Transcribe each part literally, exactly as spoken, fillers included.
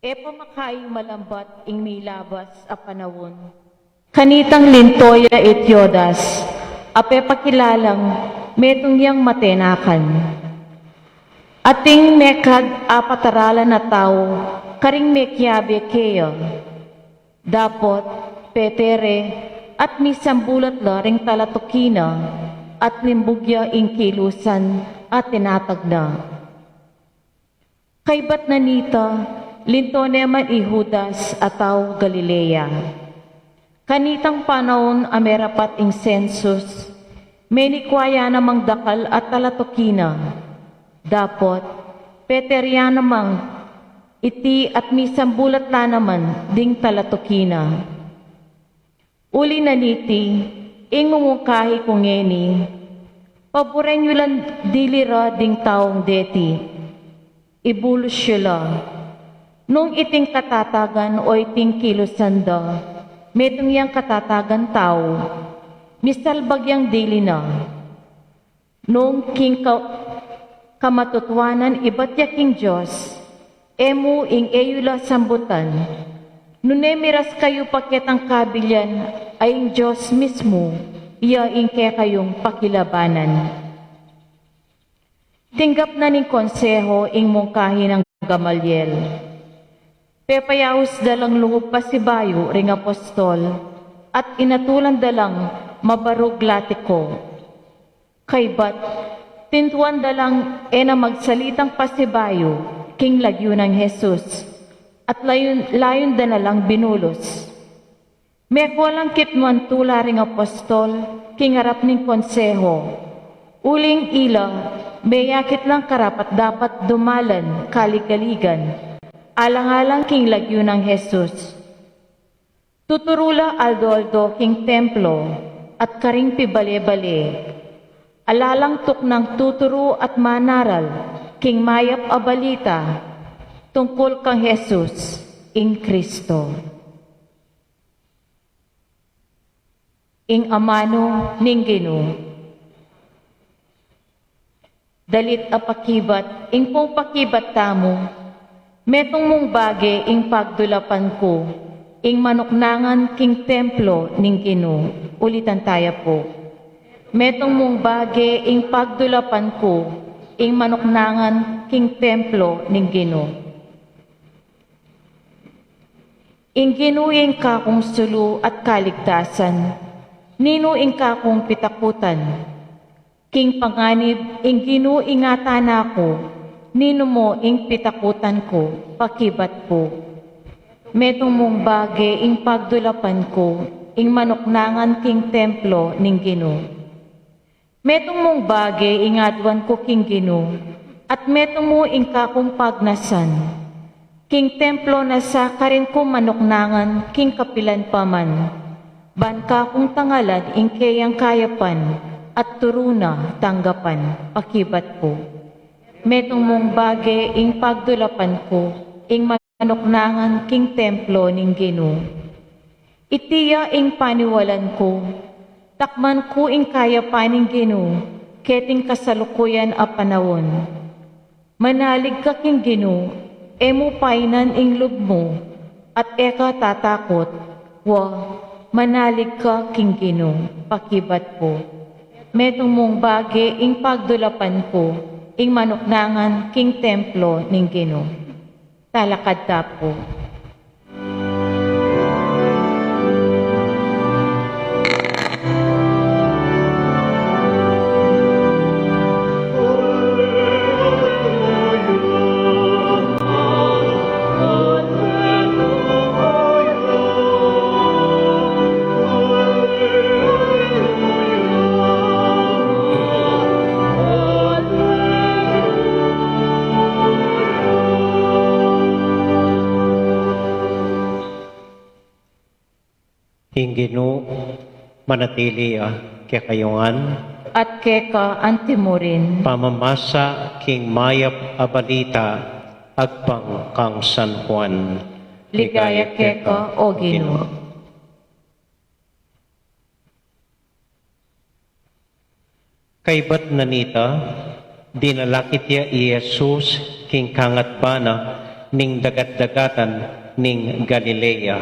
E pa makaing malambat ing milabas a panaun, kanitang linto ya i Teudas, a pepakilalang metung yang matenakan. Ating mekad-apataralan a tau karing mekiabe keya. Dapot, pete re at misambulat la ring talatuki na, at limbug ya ing kilusan a tinatag na. Kaybat na nita, linto ne man i Judas a tau Galilea. Kanitang panaun a merapat ing sensus, menikwa ya namang dakal a talatuki na. Dapot, pete re ya namang iti at misambulat la naman ding talatuki na. Uli na niti, ing mumungkahi ku ngeni, paburen yu lang dili ra ding taung deti. Ibulus yu la. Nung iting katatagan o iting kilusan da, metung yang katatagan tau, misalbag yang dili na. Nung king ka-, kamatutuanan ibat ya king Dios, e mu ing e yu la sambutan. Nune miras kayu pa ketang kabilyan a ing Dios mismu, iya ing kekayung pakilabanan. Tinggap na ning konseho ing mungkahi nang Gamaliel. Pepayaus da lang lungub pasibayu ring apostol, at inatulan da lang mabarug latiku. Kaybat, tintuan da lang e na magsalitang pasibayu king lagyu nang Jesus, at layun, layun da na lang binulus. Mekua lang kitmuan tula ring apostol king arap ning konseho. Uling ila, meyakit lang karapat-dapat dumalan kaligaligan, alang-alang king lagyu nang Jesus. Tuturu la aldo-aldo king templo at karing pibale-bale. Ala lang tuknang tuturu at manaral king mayap a balita tungkul kang Jesus ing Kristo. Ing amanu ning Ginu. Dalit a pakibat, ing pung pakibat tamu, metung mung bage ing pagdulapan ku, ing manuknangan king templo ning Ginu. Ulitan taya pu. Metung mung bage ing pagdulapan ku, ing manuknangan king templo ning Ginu. Ing Ginu ing kakung sulu at kaligtasan, ninu ing kakung pitakutan? King panganib ing Ginu ing ngatan na ku, ninu mu ing pitakutan ku, pakibat pu. Metung mung bage ing pagdulapan ku, ing manuknangan king templo ning Ginu. Metung mung bage ing aduan ku king Ginu, at metung mu ing kakung pagnasan. King templo na sa karin ku manuknangan king kapilan pa man, ban kakung tangalan ing keyang kayapan at turu na tanggapan, pakibat pu. Metung mung bage ing pagdulapan ku, ing manuknangan king templo ning Ginu. Iti ya ing paniwalan ku, takman ku ing kayapan ning Ginu, keting kasalukuyan a panaun. Manalig ka king Ginu, e mu painan ing lub mu, at e ka tatakut, wa, manalig ka king Ginu, pakibat pu. Metung mung bage ing pagdulapan ku, ing manuknangan king templo ning Ginu. Talakad ta pu. Ing Ginu manatili ya kekayu ngan. At keka anti murin. Pamamasa king mayap a balita agpang kang San Juan. Ligaya keka, O Ginu. Kaybat na nita, dinalakit ya i Jesus king kangatba na, ning dagat-dagatan ning Galilea.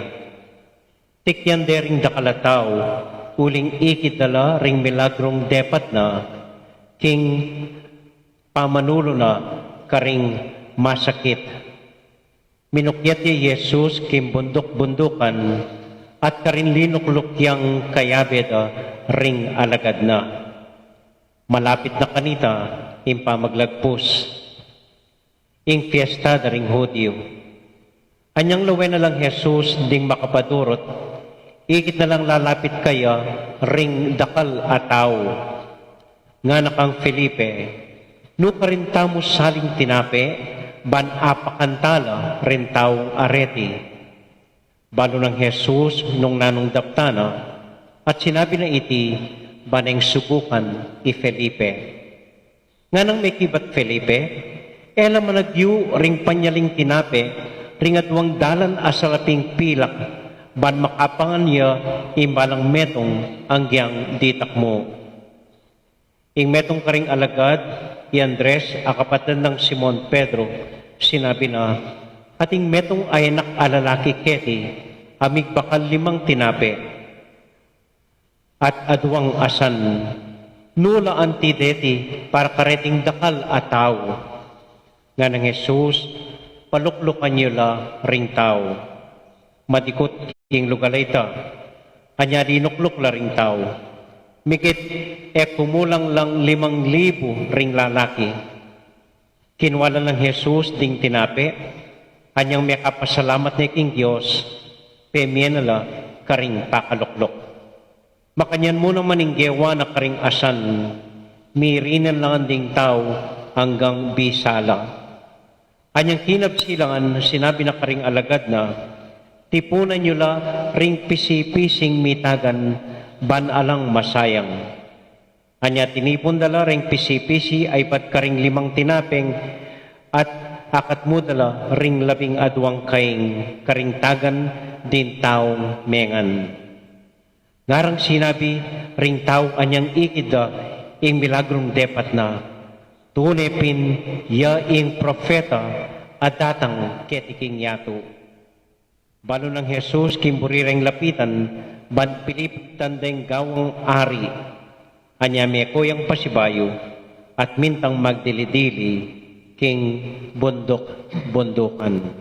Tikyan de ring dakal a tau, uling ikit da la ring milagrung depat na, king pamanulu na karing masakit. Minukyat ya i Jesus king bunduk-bundukan, at karin linukluk yang kayabe da ring alagad na. Malapit na kanita ing pamaglagpus, ing fiesta da ring Judio. Anyang lawen na lang Jesus ding makapadurut, ikit na lang lalapit kaya ring dakal a tau. Ngana kang Felipe, "Nukarin tamu saling tinape, ban apakan ta la ring taung areti?" Balu nang Jesus nung nanung daptan na, at sinabi na iti, ban neng subukan i Felipe. Nganang mekibat Felipe, "E la managyu ring panyaling tinape ring aduang dalan a salaping pilak, ban makapangan ya ing balang metung anggyang ditak mu." Ing metung karing alagad, i Andres a kapatad nang Simon Pedro, sinabi na, "Ating metung a anak a lalaki keti, a migbakal limang tinape at aduang asan, nu la anti deti para kareting dakal a tau?" Nganang Jesus, "Paluklukan yu la ring tau." Madikut ing lugal a ita, anya linukluk la ring tau. Mikit e kumulang lang limang libu ring lalaki. Kinua la nang Jesus ding tinape, anyang mekapasalamat ne king Dios, pemie na la karing pakalukluk. Makanyan mu naman ing gewa na karing asan, mirinan la ngan ding tau anggang bisa la. Anyang kinabsi la ngan, sinabi na karing alagad na, "Tipunan yu la ring pisi-pising mitagan, ban alang masayang." Anya tinipun da la ring pisi-pisi a ibat karing limang tinapeng, at akatmu da la ring labing aduang kaing karing tagan ding taung mengan. Ngarang sinabi ring tau anyang ikit da ing milagrung depat na, "Tune pin ya ing propeta a datang keti king yatu." Balu nang Jesus king buri reng lapitan, ban piliptan deng gawang ari. Anya meko yang pasibayu, at mintang magdili-dili king bunduk-bundukan.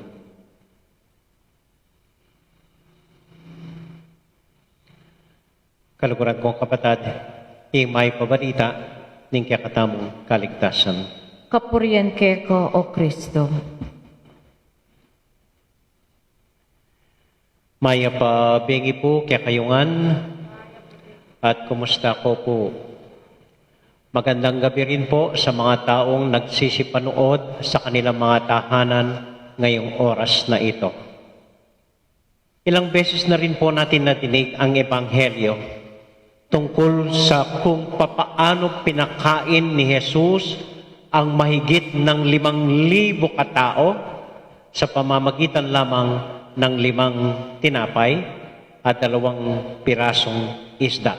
Kaluguran kong kapatad, ing mayap a balita ning kekatamung kaligtasan. Kapurian keka, O Kristo. Mayap a bengi pu kekayu ngan, at kumusta ko pu? Magandang gabi rin po sa mga taong nagsisipanood sa kanilang mga tahanan ngayong oras na ito. Ilang beses na rin po natin nadinig ang ebanghelyo tungkol sa kung papaano pinakain ni Jesus ang mahigit ng limang libo katao sa pamamagitan lamang ng limang tinapay at dalawang pirasong isda.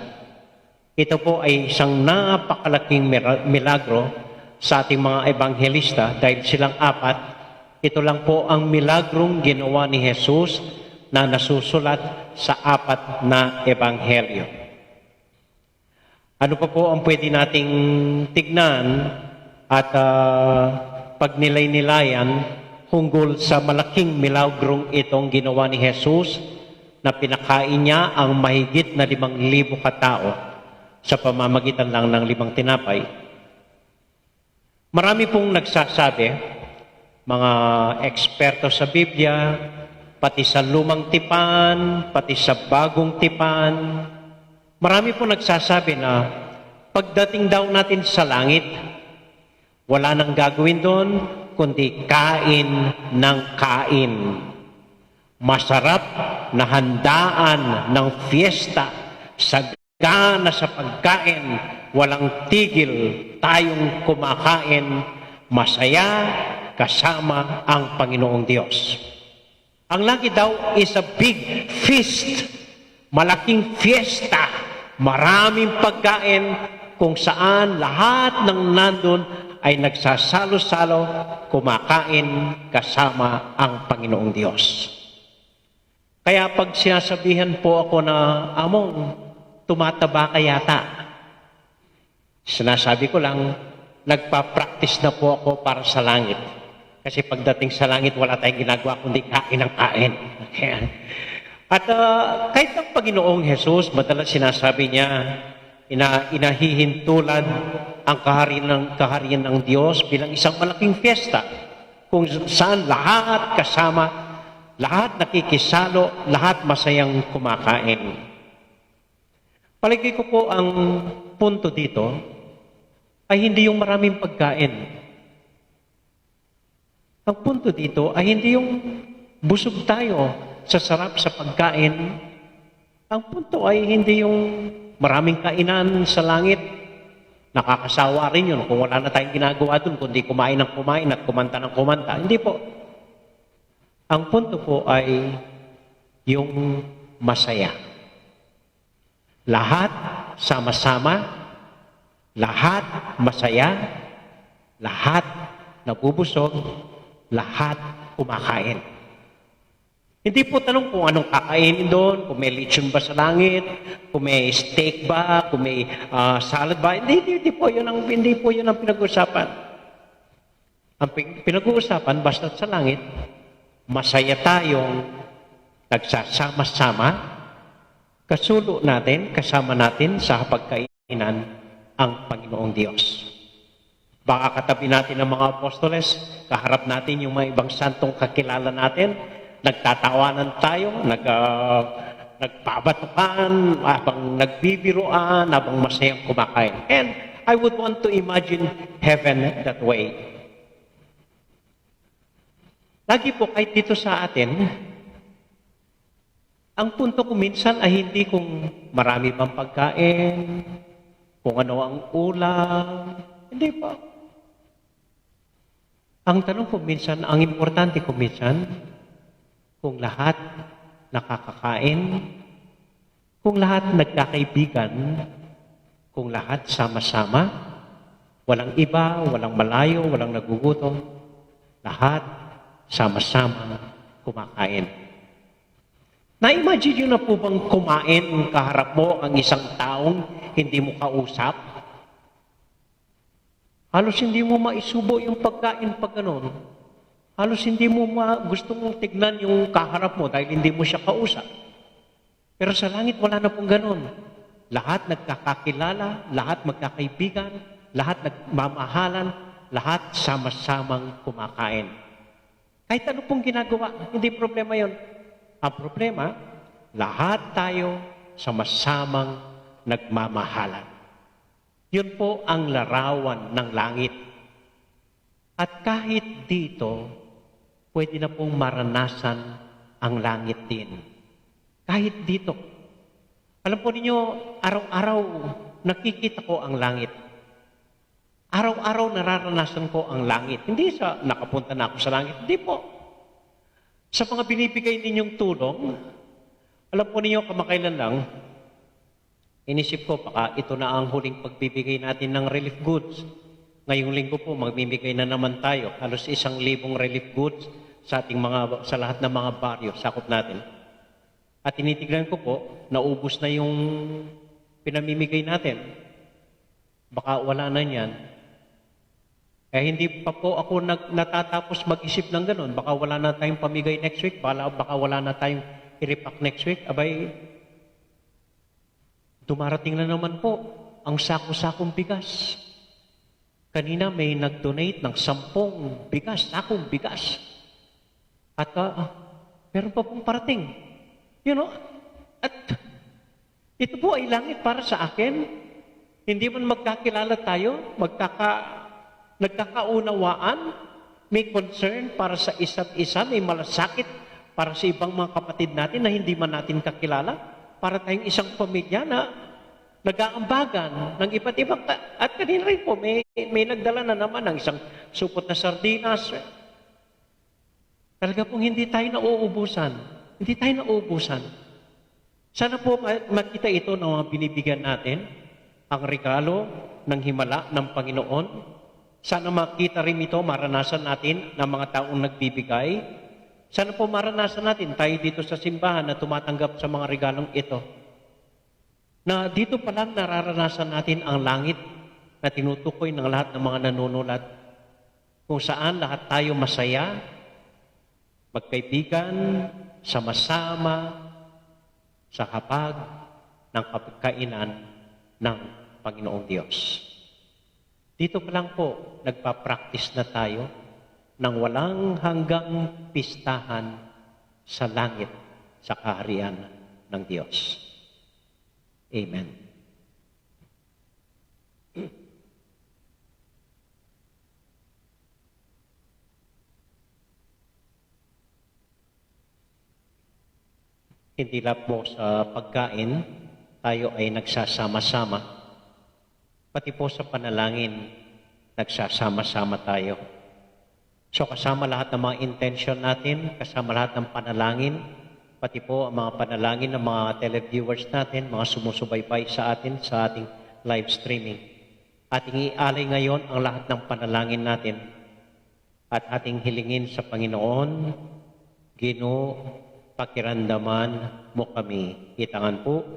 Ito po ay isang napakalaking mira-, milagro sa ating mga ebanghelista dahil silang apat, ito lang po ang milagrong ginawa ni Jesus na nasusulat sa apat na ebanghelyo. Ano pa po ang pwede nating tignan at, ah, pagnilay-nilayan hinggul sa malaking milagrong itong ginawa ni Jesus na pinakain niya ang mahigit na limang libo katao sa pamamagitan lang ng limang tinapay? Marami pong nagsasabi, mga eksperto sa Biblia, pati sa Lumang Tipan, pati sa Bagong Tipan, marami pong nagsasabi na pagdating daw natin sa langit, wala nang gagawin doon kundi kain ng kain. Masarap na handaan ng fiesta, sagana sa pagkain, walang tigil tayong kumakain, masaya kasama ang Panginoong Diyos. Ang langit daw is a big feast, malaking fiesta, maraming pagkain kung saan lahat ng nandun ay nagsasalo-salo, kumakain kasama ang Panginoong Diyos. Kaya pag sinasabihan po ako na, "Among, tumataba ka yata," sinasabi ko lang, "Nagpa-practice na po ako para sa langit." Kasi pagdating sa langit, wala tayong ginagawa kundi kain ng kain. At ah, kahit ang Panginoong Jesus, madalas sinasabi niya, ina, inahihintulad ang kaharian ng, kaharian ng Diyos bilang isang malaking fiesta kung saan lahat kasama, lahat nakikisalo, lahat masayang kumakain. Palagi ko po ang punto dito ay hindi yung maraming pagkain. Ang punto dito ay hindi yung busog tayo sa sarap sa pagkain. Ang punto ay hindi yung maraming kainan sa langit. Nakakasawa rin yun kung wala na tayong ginagawa dun, kundi kumain ng kumain at kumanta ng kumanta. Hindi po. Ang punto po ay yung masaya. Lahat sama-sama, lahat masaya, lahat nabubusog, lahat kumakain. Hindi po tanong kung anong kakainin doon, kung may lechon ba sa langit, kung may steak ba, kung may ah, salad ba. Hindi, hindi, hindi po yun ang, hindi po yun ang pinag-uusapan. Ang pin-, pinag-uusapan, basta sa langit, masaya tayong nagsasama-sama, kasama natin, kasama natin sa hapagkainan ang Panginoong Diyos. Baka katabi natin ang mga apostoles, kaharap natin yung mga ibang santong kakilala natin, nagtatawanan tayo, nag, ah, nagpapatukan, habang nagbibiruan, habang masayang kumakain. And I would want to imagine heaven that way. Lagi po, kahit dito sa atin, ang punto ko minsan ay hindi kung marami bang pagkain, kung ano ang ulam. Hindi po. Ang tanong ko minsan, ang importante ko minsan, kung lahat nakakakain, kung lahat nagkakaibigan, kung lahat sama-sama, walang iba, walang malayo, walang nagugutom, lahat sama-sama kumakain. Na-imagine nyo na po bang kumain kaharap mo ang isang taong hindi mo kausap? Halos hindi mo maisubo yung pagkain pag ganon. Halos hindi mo ma-, gustong tignan yung kaharap mo dahil hindi mo siya kausap. Pero sa langit, wala na pong ganon. Lahat nagkakakilala, lahat magkakaibigan, lahat nagmamahalan, lahat sama-samang kumakain. Kahit ano pong ginagawa, hindi problema yon. Ang problema, lahat tayo sama-samang nagmamahalan. Yun po ang larawan ng langit. At kahit dito, pwede na pong maranasan ang langit din. Kahit dito. Alam po ninyo, araw-araw nakikita ko ang langit. Araw-araw nararanasan ko ang langit. Hindi sa nakapunta na ako sa langit. Hindi po. Sa mga binibigay ninyong tulong, alam po ninyo, kamakailan lang, inisip ko, baka ito na ang huling pagbibigay natin ng relief goods. Ngayong linggo po, magmimigay na naman tayo. Halos isang libong relief goods sa ating mga, sa lahat ng mga baryo, sakop natin. At tinitignan ko po, naubos na yung pinamimigay natin. Baka wala na niyan. Eh, hindi pa po ako nag-, natatapos mag-isip ng ganun. Baka wala na tayong pamigay next week, bala-, baka wala na tayong i-repack next week. Abay, dumarating na naman po ang sako-sakong bigas. Kanina may nag-donate ng sampung bigas, sakong bigas. At, ah, ah, meron pa pong parating. You know? At ito po ay langit para sa akin. Hindi man magkakilala tayo, magkaka-, nagkakaunawaan, may concern para sa isa't isa, may malasakit para sa ibang mga kapatid natin na hindi man natin kakilala, para tayong isang pamilya na nag-aambagan ng iba't ibang ka-, at kanina rin po, may, may nagdala na naman ng isang supot na sardinas. Talaga pong hindi tayo nauubusan. Hindi tayo nauubusan. Sana po ma-, makita ito ng mga binibigyan natin, ang regalo ng himala ng Panginoon. Sana makita rin ito, maranasan natin ng mga taong nagbibigay. Sana po maranasan natin tayo dito sa simbahan na tumatanggap sa mga regalong ito. Na dito pa lang nararanasan natin ang langit na tinutukoy ng lahat ng mga nanunulat, kung saan lahat tayo masaya, magkaibigan, sama-sama sa hapag ng kapagkainan ng Panginoong Diyos. Dito pa lang po, nagpa-practice na tayo ng walang hanggang pistahan sa langit, sa kaharian ng Diyos. Amen. Hindi lang po sa pagkain tayo ay nagsasama-sama, pati po sa panalangin nagsasama-sama tayo. So, kasama lahat ng mga intention natin, kasama lahat ng panalangin, pati po ang mga panalangin ng mga televiewers natin, mga sumusubaybay sa atin sa ating live streaming. Ating ialay ngayon ang lahat ng panalangin natin at ating hilingin sa Panginoon, "Ginu, pakiramdaman mo kami." Itangan po,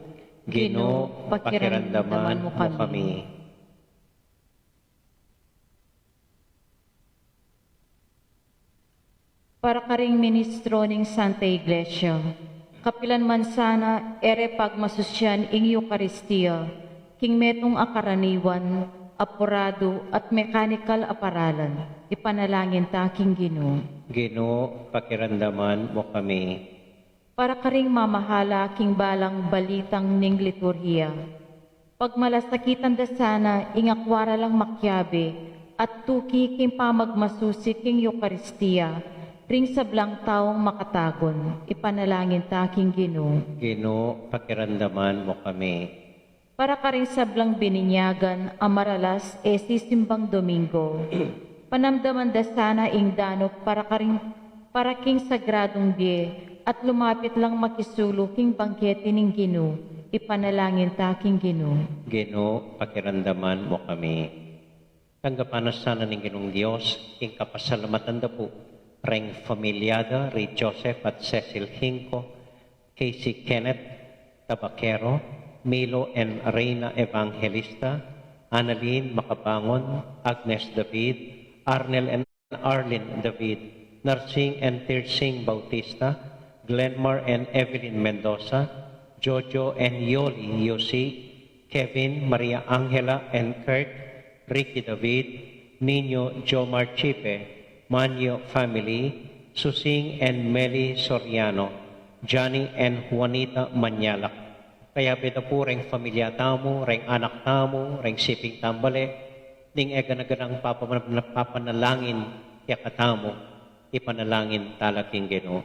"Ginu, pakiramdaman mo kami." Para karing ministro ning Santa Iglesia, kapilan man sana e re pagmasusyan ing Eukaristia, king metung a karaniwan, apuradu, at mekanikal a paralan, ipanalangin ta king Ginu. Ginu, pakiramdaman mo kami. Para karing mamahala king balang balitang ning liturhiya, pagmalasakitan da sana ing akwa ra lang makiabe at tuki king pamagmasusi king Eukaristia ring sablang taung makatagun, ipanalangin ta king Ginu. Ginu, pakiramdaman mo kami. Para karing sablang bininyagan a maralas e sisimbang Domingo, panamdaman da sana ing danup para karing, para king sagradung bie at lumapit lang makisulu king bangkete ning Ginu, ipanalangin ta king Ginu. Ginu, pakiramdaman mo kami. Tanggapan na sana ning Ginung Dios ing kapasalamatan da pu reng familia da ri Joseph at Cecil Hinco, Casey Kenneth Tabaquero, Milo and Reina Evangelista, Annalyn Macabangon, Agnes David, Arnel and Arlene David, Narsing and Tirsing Bautista, Glenmar and Evelyn Mendoza, Jojo and Yoli Yusi, Kevin, Maria Angela and Kurt, Ricky David, Nino Jomar Chipe, Manyo family, Susing and Meli Soriano, Johnny and Juanita Manyalak. Kayabe da pu reng familia tamu, reng anak tamu, reng siping tambale, ning e gana-ganang papama-, papanalangin kekatamu, ipanalangin tala king Ginu.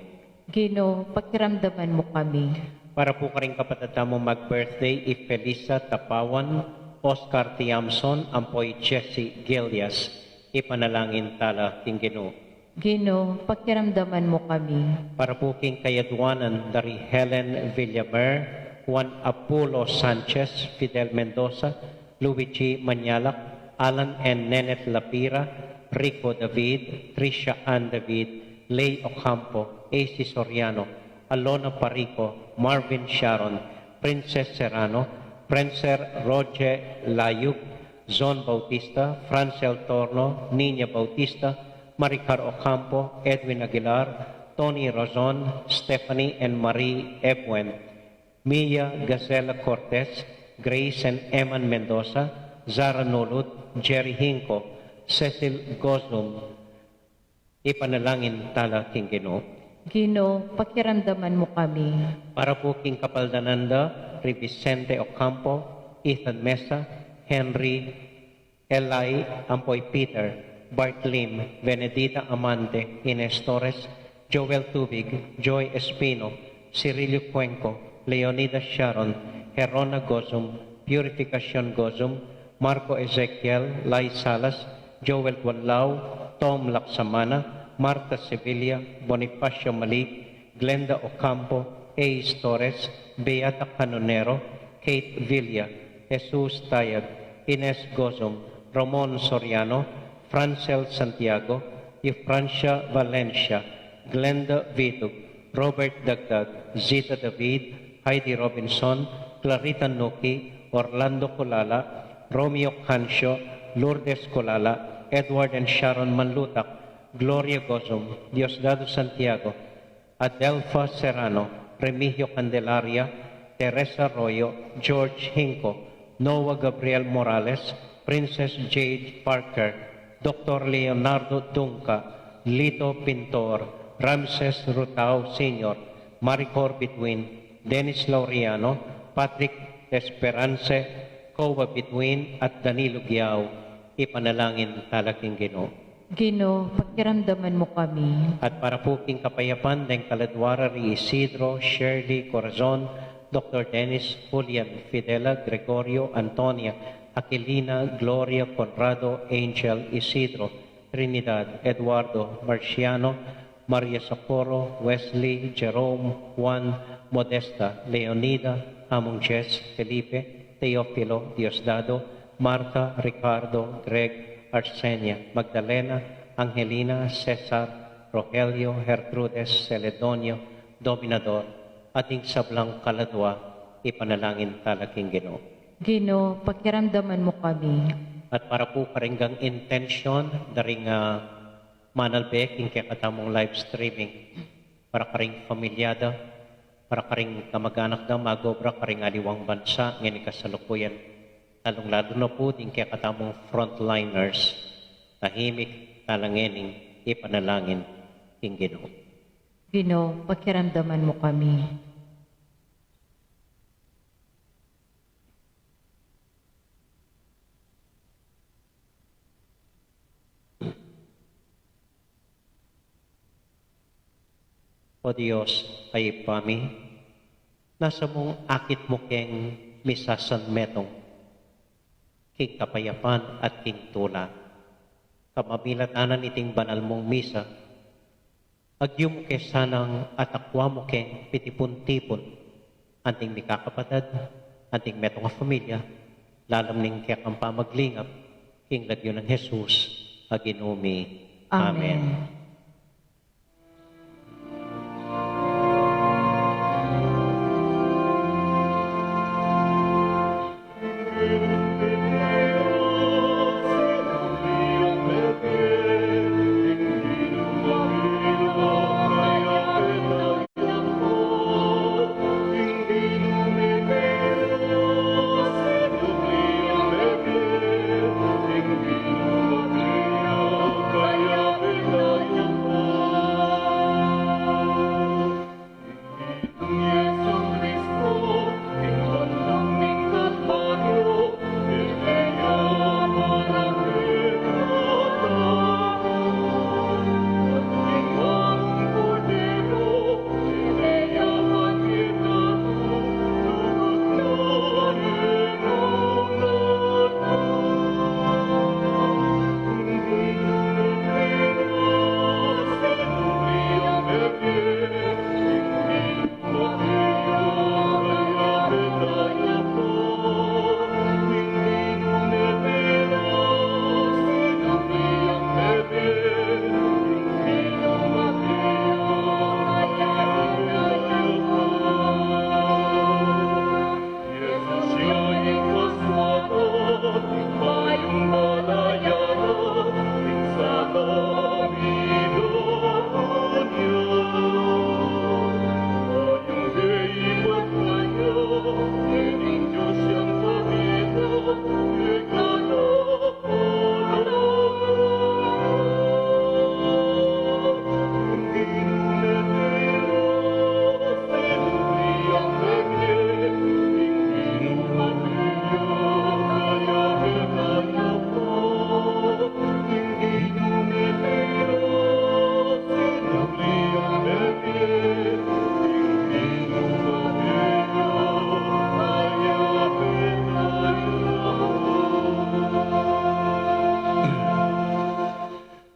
Ginu, pakiramdaman mu kami. Para pu karing kapatad tamu mag-birthday, i Felisa Tapawan, Oscar Tiamson, ampo i Jessie Gilias, ipanalangin tala king Ginu. Ginu, pakiramdaman mu kami. Para pu king kayadwanan da ri Helen Villamer, Juan Apulo Sanchez, Fidel Mendoza, Luigi Manyalak, Alan and Neneth Lapira, Rico David, Trisha Ann David, Lay Ocampo, A C Soriano, Alona Parico, Marvin Sharon, Princess Serrano, Prenser Roger Layup, Zon Bautista, Francel Torno, Nina Bautista, Maricar Ocampo, Edwin Aguilar, Tony Rozon, Stephanie and Marie Ebuen, Mia Gazela Cortez, Grace and Eman Mendoza, Zara Nulut, Jerry Hinco, Cecil Gozum, ipanalangin tala king Ginu. Ginu, pakiramdaman mu kami. Para pu king kapaldanan da ri Vicente Ocampo, Ethan Mesa, Henry, Eli, ampo i Peter, Bart Lim, Benedita Amante, Ines Torres, Joel Tubig, Joy Espino, Cirilio Cuenco, Leonidas Sharon, Herona Gozum, Purificacion Gozum, Marco Ezekiel, Lai Salas, Joel Guanlao, Tom Laksamana, Martha Sevilla, Bonifacio Malik, Glenda Ocampo, Ace Torres, Beata Canonero, Kate Villa, Jesus Tayag, Ines Gozum, Ramon Soriano, Francel Santiago, Eufrancia Valencia, Glenda Vitug, Robert Dagdag, Zita David, Heidi Robinson, Clarita Nuki, Orlando Colala, Romeo Cancio, Lourdes Colala, Edward and Sharon Manlutak, Gloria Gozum, Diosdado Santiago, Adelfa Serrano, Remigio Candelaria, Teresa Arroyo, George Hinco, Noah Gabriel Morales, Princess Jade Parker, Doctor Leonardo Dunca, Lito Pintor, Ramses Rutao Senior, Maricor Bituin, Dennis Laureano, Patrick Esperance, Koba Bituin, at Danilo Giao. Ipanalangin tala king Ginu. Ginu, pakiramdaman mu kami. At para pu king kapayapan deng kaladua ra ri Isidro, Shirley, Corazon, Doktor Dennis, Julian, Fidela, Gregorio, Antonia, Aquilina, Gloria, Conrado, Angel, Isidro, Trinidad, Eduardo, Marciano, Maria Socorro, Wesley, Jerome, Juan, Modesta, Leonida, Among Jess, Felipe, Teofilo, Diosdado, Marta, Ricardo, Greg, Arsenia, Magdalena, Angelina, Cesar, Rogelio, Gertrudes, Celedonio, Dominador, at ding sablang kaladua, ipanalangin tala king Ginu. Ginu, pakiramdaman mu kami. At para pu karing intensyon da ring, ah, manalbe king kekatamung live streaming, para karing pamilya da, para karing kamag-anak da, mag-obra karing aliwang bansa, ngeni kasalukuyan, lalung-lalu na pu ding kekatamung frontliners, tahimik tala ngening ipanalangin king Ginu. Ginu, pakiramdaman mu kami. O Dios, a Ibpa mi, nasa mung akit mu keng misasanmetung king kapayapan at king tula. Kapamilatan na niting banal mung misa, agyu mu ke sanang atakwa mu keng pitipun-tipun, anting mikakapatad, anting metung a pamilya, lalam ning kekang pamaglingap, king lagyu nang Jesus a Ginu mi. Amen. Amen.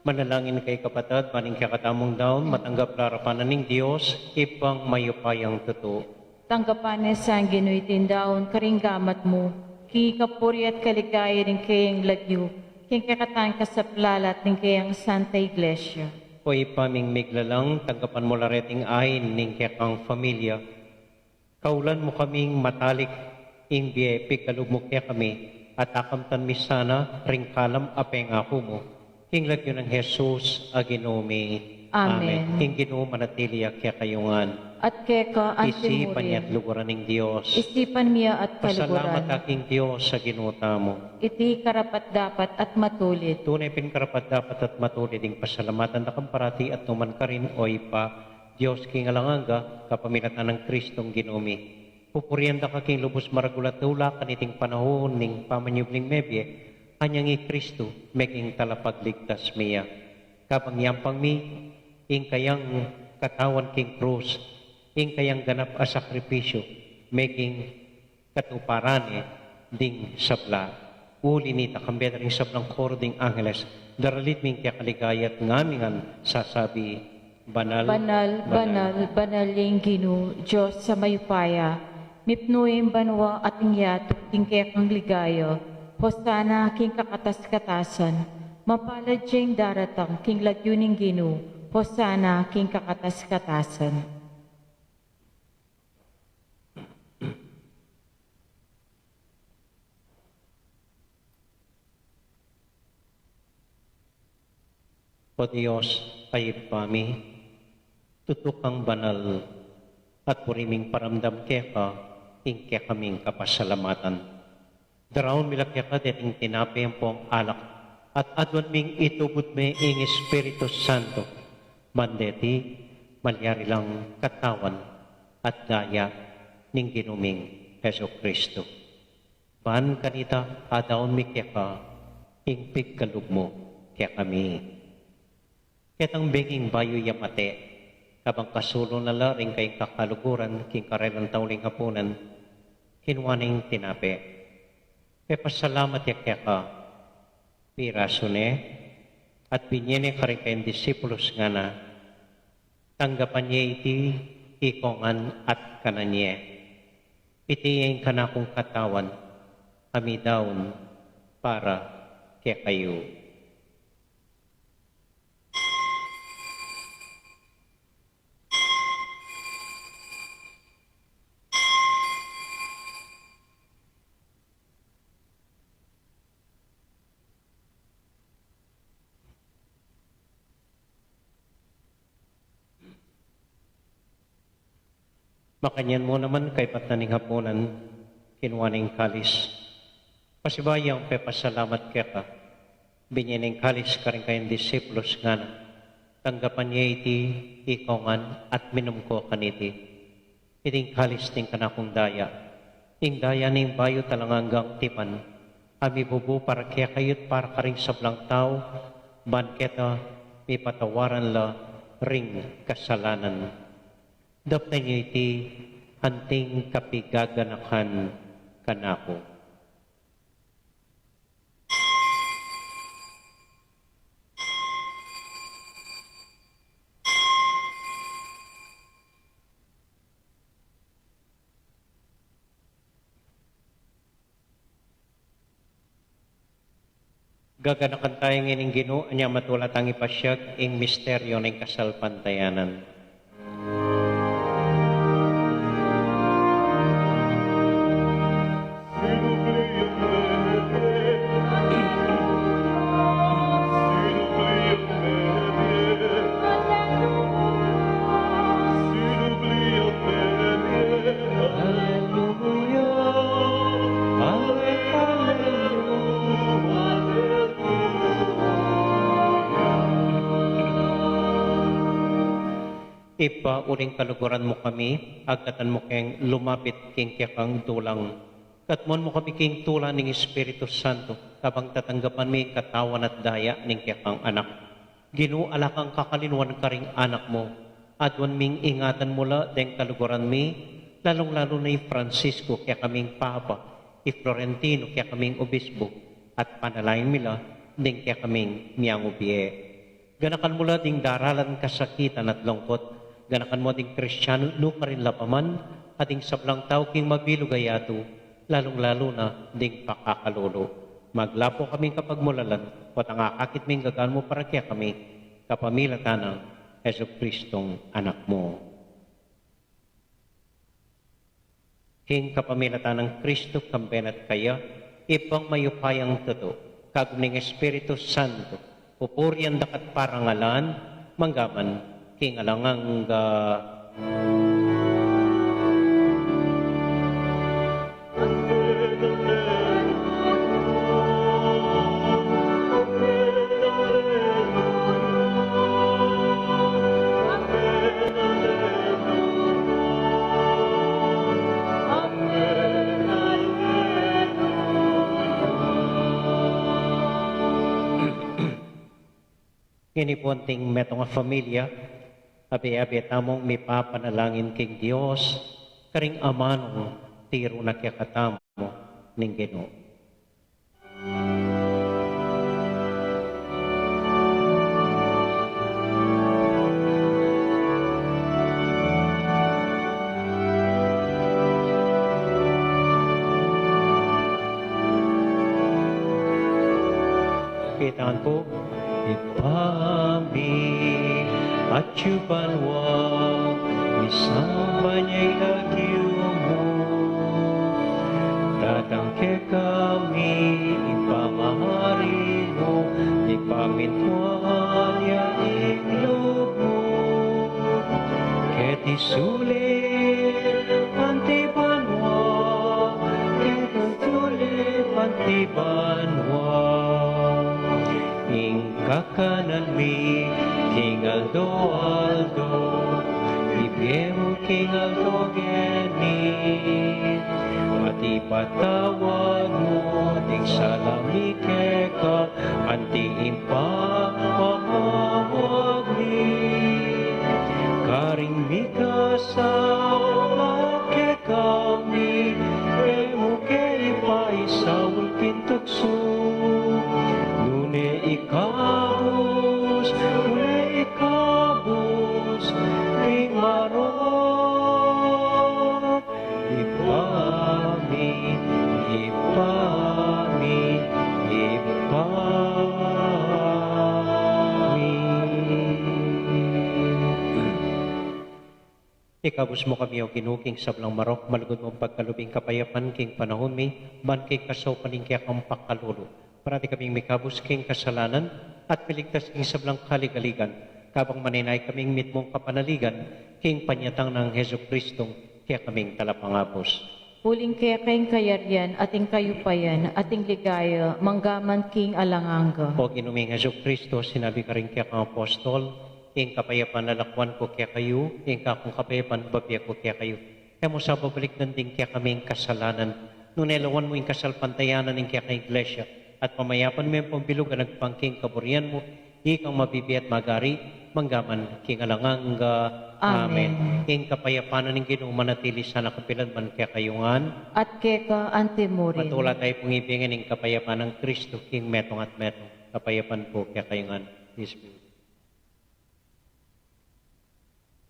Manalangin kayu kapatad, ban ing kekatamung daun matanggap la arapan na ning Dios, Ibpang mayupayang tutu. Tanggapan na sa ning Ginu iting daun karing gamat mu, king kapurian at kaligayan ning kayang lagyu, king kekatang kasaplalan at ning kayang Santa Iglesia. O Ibpa ming miglalang, tanggapan mu la reting ain ning kekang familia. Kaulan mu kaming matalik ing bie pigkalub mu kekami, at akamtan mi sana ring kalam a pengaku mu. King lagyu nang Jesus a Ginu mi. Amen. Amen. Ing Ginu manatili ya kekayu ngan. At keka antimurin. Isipan ya at luguran ing Dios. Isipan mi ya at kaluguran. Pasalamat ta king Dios a Ginu tamu. Iti karapat-dapat at matulid. Tune pin karapat-dapat at matulid ing pasalamatan da kang parati at nukarin man, o Ibpa, Dios king alang angga, kapamilatan nang Kristong Ginu mi. Pupurian da ka king lubus maragul a tula kaniting panaun ning pamanyubling mebie, anyang i Kristu meging talapagligtas mi ya. Kabang yampang mi ing kayang katawan king krus, ing kayang ganap a sakripisyu, meging katuparan ne ding sabla. Uli nita, kambe da ring sablang koro ding angeles, daralit mi ing kekaligaya at ngamingan sasabi, Banal, banal, banal, banal ya ing Ginu, Dios a mayupaya. Mipnu ing banua at ing yatu king kekang ligaya. Hosana king kakatas-katasan. Mapalad ya ing daratang king lagyu ning Ginu. Hosana king kakatas-katasan. O Dios, a Ibpa mi, tutu kang banal, at buri ming paramdam keka ing kekaming kapasalamatan. Daraun mi la keka deting tinape ampong alak, at aduan ming itubud me ing Espiritu Santo. Ban deti malyari lang katawan at daya ning Ginu ming Jesucristo. Ban kanita adaun mi keka ing pigkalub mu kekami. Ketang benging bayu ya mate, kabang kasulu na la ring kayang kakaluguran king karelang tauling hapunan, kinua ne ing tinape. Pepasalamat ya keka, pirasu ne, at binie ne karing kayang disipulus, ngana, Tanggapan ye iti ikongan at kanan ye. Iti ya ing kanakung katawan, a midaun para kekayu. Makanyan mu naman, kaybat na ning hapunan, kinua ne ing kalis. Pasibayu yang pepasalamat keka, binie ne ing kalis karing kayang disipulus, ngana, Tanggapan ye iti ikongan at minum ko kaniti. Iti ing kalis ning kanakung daya, ing daya ning bayu at alang anggang tipan, a mibubu para kekayu't para karing sablang tau, ban keta mipatawaran la ring kasalanan. Daptan ye iti anting kapigaganakan kanaku. Gaganakan taya ngeni ing Ginu, anya matula tang ipasiag ing misteryo ning kasalpantayanan. Ibpa, uling kaluguran mu kami, agkatan mu keng lumapit king kekang dulang. Katmuan mu kami king tula ning Espiritu Santo, kabang tatanggapan mi ing katawan at daya ning kekang Anak. Ginu, ala kang kakalinuan karing anak mu. Aduan ming ingatan mu la deng kaluguran mi, lalung-lalu na i Francisco kekaming Papa, i Florentino kekaming Obispo, at panalangin mi la deng kekaming miyangubie. Ganakan mu la ding daralan kasakitan at lungkut, ganakan mu ding Kristiano nukarin la pa man, at ding sablang tau king mabilug a yatu, lalung-lalu na ding pakakalulu. Maglapo kaming kapagmulalan, potang akakit ming gagan mu para kekami, kapamilatan nang Jesucristong Anak mu. King kapamilatan nang Kristo, kambe na at kaya, Ibpang mayupayang tutu, kagum ning Espiritu Santo, pupurian daka at parangalan, manggaman king alang angga. Ngeni pu anting metung a familia, abe-abe tamung mipapanalangin king Dios, karing amanung tiru na kekatamu ning Ginu. Kitaan pu. Ibpa mi, atyu banua, misamban ya ing lagyu mu. Datang kekami ing pamamari mu, mipamintuan ya ing lub mu. Keti sulip anti banua, keti sulip anti banua. Ing kakanan mi king aldo-aldo, ibie mu king aldo ngeni. At ipatawad mu ding sala mi keka, anti ing pamamatawad mi karing mikasala kekami, e mu ke ipaisaul king tuksu, nune ikabus, nune ikabus king marok. Ibpa mi, Ibpa mi, Ibpa mi. Ikabus mu kami, O Ginu, king sablang marok, malugud mung pagkalub ing kapayapan king panaun mi, ban king kasaupan ning kekang pakalulu. Parati kaming mikabus king kasalanan, at miligtas king sablang kaligaligan, kabang manenaya kaming mitmung kapanaligan, king panyatang nang Jesucristong kekaming Talapangabus. Uling keka ing kayarian, at ing kayupayan, at ing ligaya, manggaman king alang angga. O Ginu ming Jesucristo, sinabi karing kekang apostol, ing kapayapan lalakwan ku kekayu, ing kakung kapayapan bibie ku kekayu. E mu sa babalikdan ding kekaming kasalanan, nune lawan mu ing kasalpantayanan ning kekang Iglesia, at pamayapan me ampong bilug a agpang king kaburian mu, ikang mabibie at magari, manggaman king alang angga. Amen. Amen. Ing kapayapan ning Ginu manatili sana kapilan man kekayu ngan. At keka antimurin. Matula tayu pung ibie ngan ing kapayapan nang Kristo king metung at metung. Kapayapan pu kekayu ngan. Peace be with you.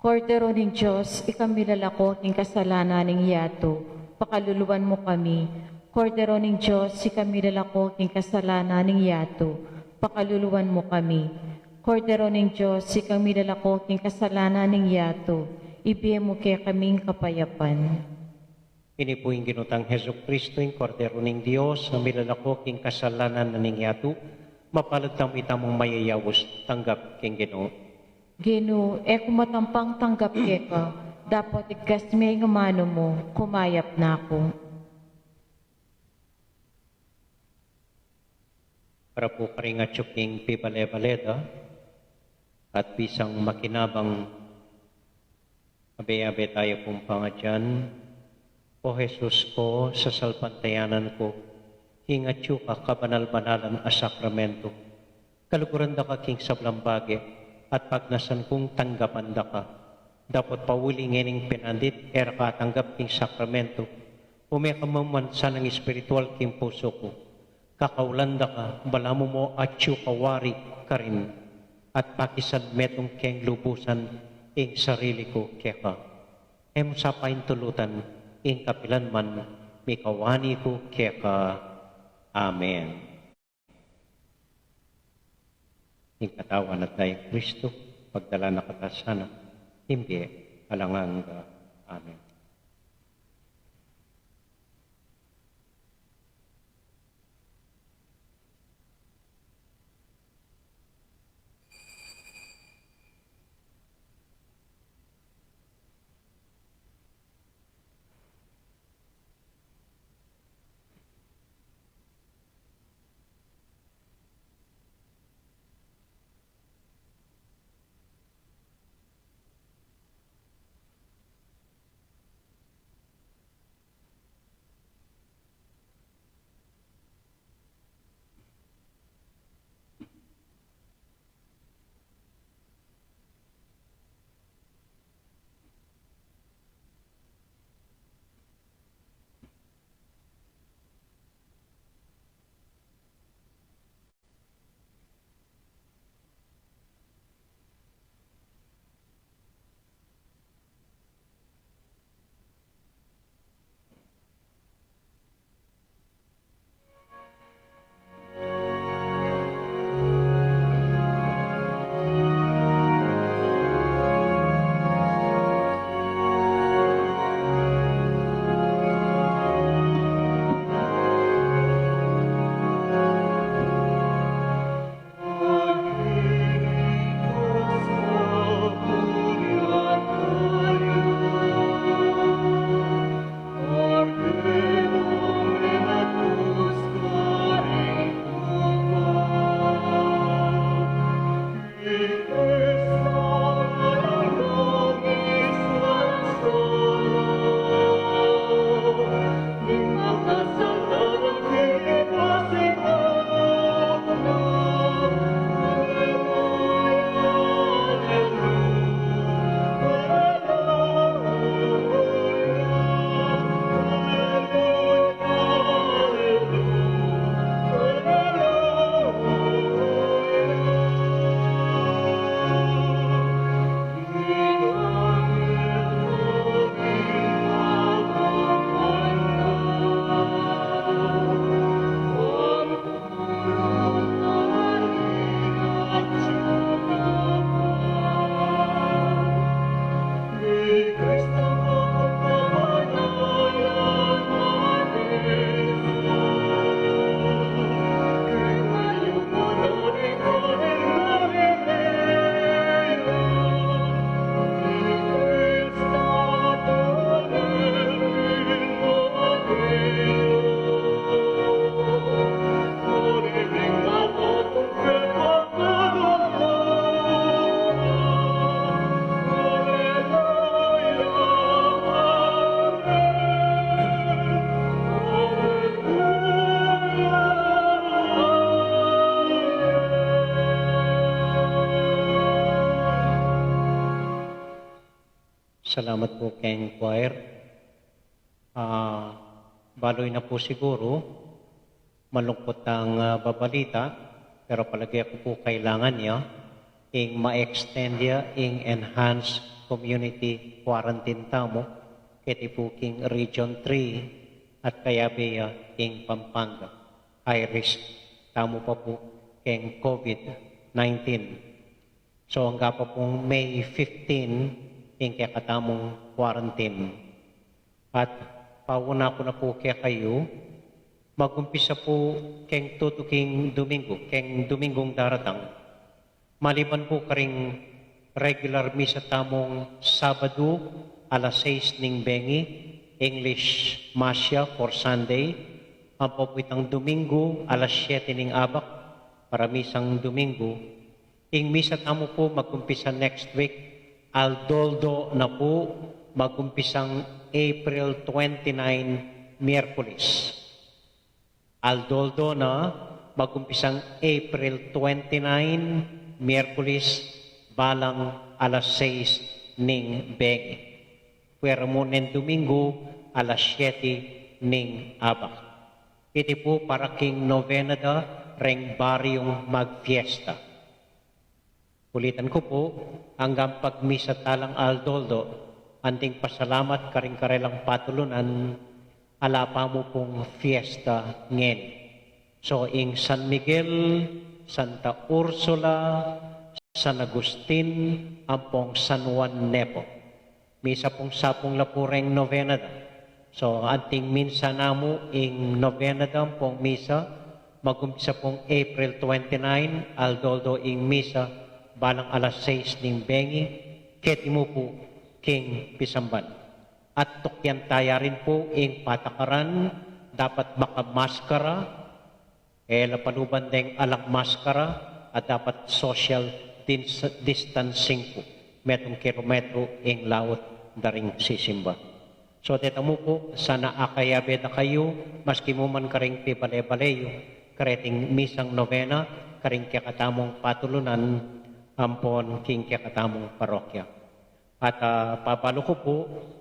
Kordero ning Dios, ika milalako king kasalanan ning yatu, pakaluluan mu kami. Kordero ning Dios, ika milalako king kasalanan ning yatu, pakaluluan mu kami. Kordero ning Dios, ika milalako king kasalanan ning yatu, ibie mu kekami ing kapayapan. Ini pu ing Ginu tang Jesucristo, ing Kordero ning Dios, a milalako king kasalanan na ning yatu. Mapalad tamu itamung mayayaus tanggap king Ginu. Ginu, e ku matampang tanggap keka, dapot igkas me ing amanu mu, kumayap na ku. Para pu karing atyu king pibale-bale da, at bisang makinabang, abe-abe tayu pung pangadyan. O Jesus ku, sasalpantayanan ku king atyu ka kabanal-banalan a sakramento. Kaluguran da ka king sablang bage, at pagnasan kung tanggapan da ka. Dapot pauli ngening pinandit, e ra ka atanggap king sakramento. Ume ka man sanang espiritual king pusu ku. Kakaulan da ka, balamu mo atyu ka wari karin, at pakisan metung keng lubusan ing sarili ku keka. E mu sa paintulutan, ing kapilan man mikawani ku keka. Amen. Ing katawan at daya nang Kristo, pagdala na katamu sana, king bie alang angga. Amen. Salamat pu keng choir. Ah, balu yu na pu siguru, malungkut ang, ah, babalita, pero palage ku pu kailangan ya ing ma-extend ya ing enhanced community quarantine tamu, keti pu king Region three at kayabe ya king Pampanga. High risk tamu pa pu keng COVID nineteen. So, angga pa pung May fifteen ing kekatamung quarantine. At pauna ku na pu kekayu, magumpisa pu keng tutuking Domingo, keng Domingong daratang. Maliban pu karing regular misa tamung Sabadu alas sais ning bengi, English Mass ya for Sunday, ampo pu itang Domingo alas siyete ning abak para misang Domingo. Ing misa tamu pu magumpisa next week, aldo-aldo na pu, magumpisang April twenty-nine, Miyerkules. Aldo-aldo na, magumpisang April twenty-nine, Miyerkules, balang alas sais ning bengi. Pwera mu neng Domingo, alas siyete ning abak. Iti pu para king novena da reng baryung magfiesta. Ulitan ku pu, anggang pagmisa talang aldo-aldo, anting pasalamat karing karelang patulunan, ala pa mu pung fiesta ngeni. So, ing San Miguel, Santa Ursula, San Agustin, ampong San Juan Nepo. Misa pung sapung la pu reng novena da. So, anting minsa namu ing novena da ampong misa, magumpisa pung April twenty-nine, aldo-aldo ing misa, balang alas sais ning bengi, keti mu pu king pisamban. At tukyan taya rin pu ing patakaran, dapat makamaskara, e la paluban deng alang maskara, at dapat social dis-, distancing pu. Metung kilometro ing laut da ring sisimba. So, deta mu pu, sana akayabe da kayu, maski mu man karing pibale-bale yu, kareting misang novena, karing kekatamung patulunan, ampon king kekatamung parokya. At, ah, pabalu ku pu,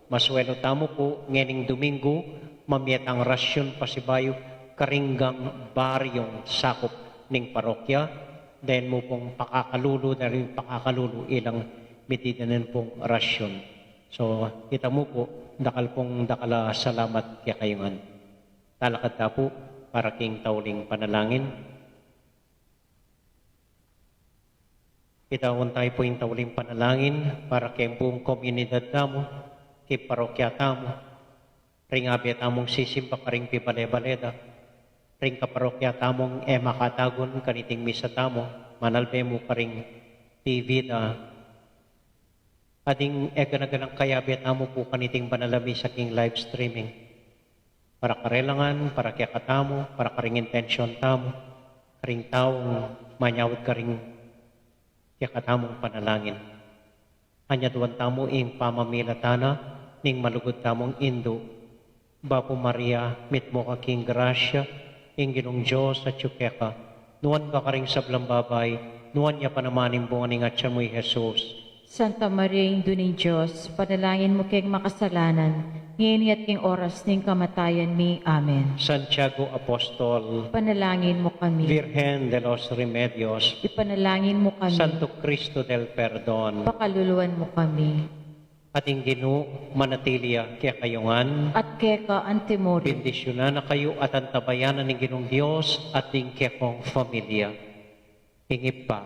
masuelu tamu pu, ngening Duminggu, mamie tang rasyun pasibayu, karing gang baryung sakup ning parokya, deng mu pung pakakalulu, deng pakakalulu ilang mitidanan pung rasyun. So, ita mu pu, dakal pung dakal a salamat kekayu ngan. Talakad ta pu, para king tauling panalangin. Idaun tayu pu ing tauling panalangin para keng buung komunidad tamu, king parokya tamu, ring abe tamung sisimba karing pibale-bale da, ring kaparokya tamung e makatagun kaniting misa tamu, manalbe mu karing T V da, at ding e gana-ganang kayabe tamu pu kaniting banal a misa king live streaming. Para karela ngan, para kekatamu, para karing intensyon tamu, karing taung manyawad karing kekatamung panalangin. Anyaduan tamu ing pamamilatan na ning malugud tamung Indu, Bapu Maria, mitmu ka king grasya, ing Ginung Dios atyu keka, nuan ka karing sablang babai, nuan ya pa naman ing bunga ning atyan mu, i Jesus. Santa Maria, Indu ning Dios, ipanalangin mu keng makasalanan, ngeni at king oras ning kamatayan mi. Amen. Santiago Apostol, ipanalangin mu kami. Virgen de los Remedios, ipanalangin mu kami. Santo Cristo del Perdon, pakaluluan mu kami. At ing Ginu manatili ya kekayu ngan. At keka antimurin. Bendisyunan na kayu at antabayanan ning Ginung Dios at ding kekong familia. Ing Ibpa,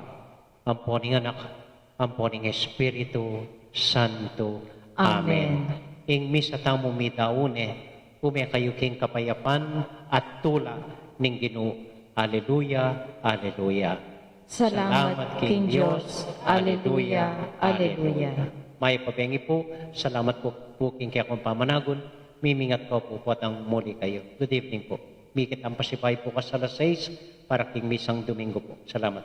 ampo ning Anak, ampo ning Espiritu Santo. Amen. Amen. Ing misa tamu midaun ne, ume kayu king kapayapan at tula ning Ginu. Aleluya, aleluya. Salamat king Dios. Aleluya, aleluya. Mayap a bengi pu, salamat pu, pu king kekong pamanagun, mimingat ku pu potang muli kayu. Good evening pu. Mikit ang pasibay bukas alas sais para king misang Domingo pu. Salamat.